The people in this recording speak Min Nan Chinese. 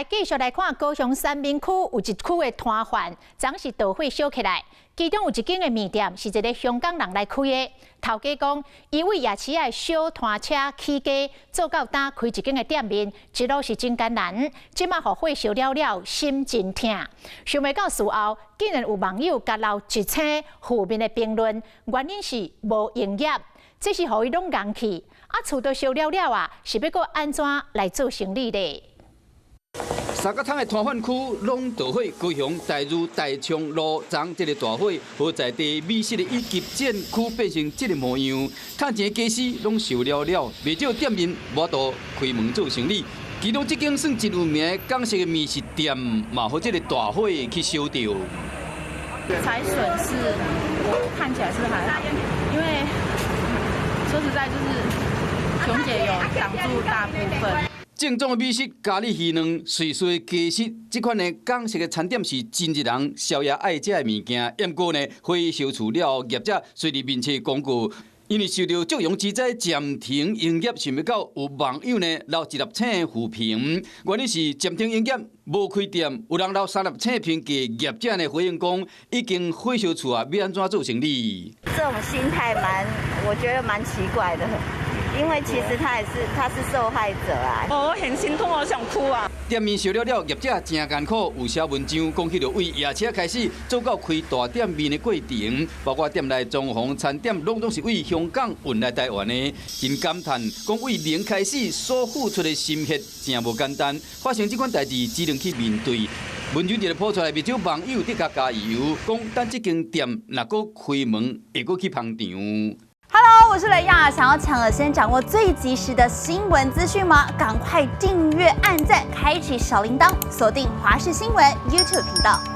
來繼續來看高雄三民區有一區的攤販，昨是著火燒起來。其中有一間的麵店是一个香港人來開的，頭家講，伊為夜市的小攤車起家，做到今開一間的店面，一路是真艱難。這馬予火燒了了，心真疼。想袂到事後，竟然有網友共留一星負面的評論，原因是無營業，這是予伊攏戇去。啊，厝都燒了了啊，是欲閣按怎來做生理咧？三角窗的攤販區攏著火，高雄大儒大昌路昨這个大火，予在地美食的一級戰區變成這个模樣，趁錢的家私攏燒了了，袂少店面無法度開門做生意。其中這間算真有名的港式的麵食店，嘛予這个大火去燒著。財損是看起來是還好，因為說實在就是瓊姐有擋住大部分。正宗的美食咖哩魚卵、瑞士的雞翅，這款的港式的餐點是真濟人宵夜愛食的物件。毋過呢，火燒厝了後，業者隨佇面冊公告，因為受到祝融之災暫停營業，想袂到有網友呢留一粒星負評，原因是暫停營業無開店，有人留三粒星評價，業者呢回應講已經火燒厝啊，欲按怎做生意？這種心態蠻，我覺得蠻奇怪的。因為其實他也是，他是受害者啊！我很心痛，我想哭啊！店面燒了了，業者真艱苦，有寫文章講起著為夜市開始做到開大店面的過程，包括店內裝潢、餐點，攏總是為香港運來台灣的，真感嘆，講為零開始所付出的心血真無簡單。發生這款代誌，只能去面對。文章一個鋪出來，袂少網友佇共加油，講等這間店若閣開門，會閣去捧場。 Hello，我是雷亞，想要搶先掌握最及時的新聞資訊嗎？趕快訂閱、按讚、開啟小鈴鐺，鎖定華視新聞 YouTube 頻道。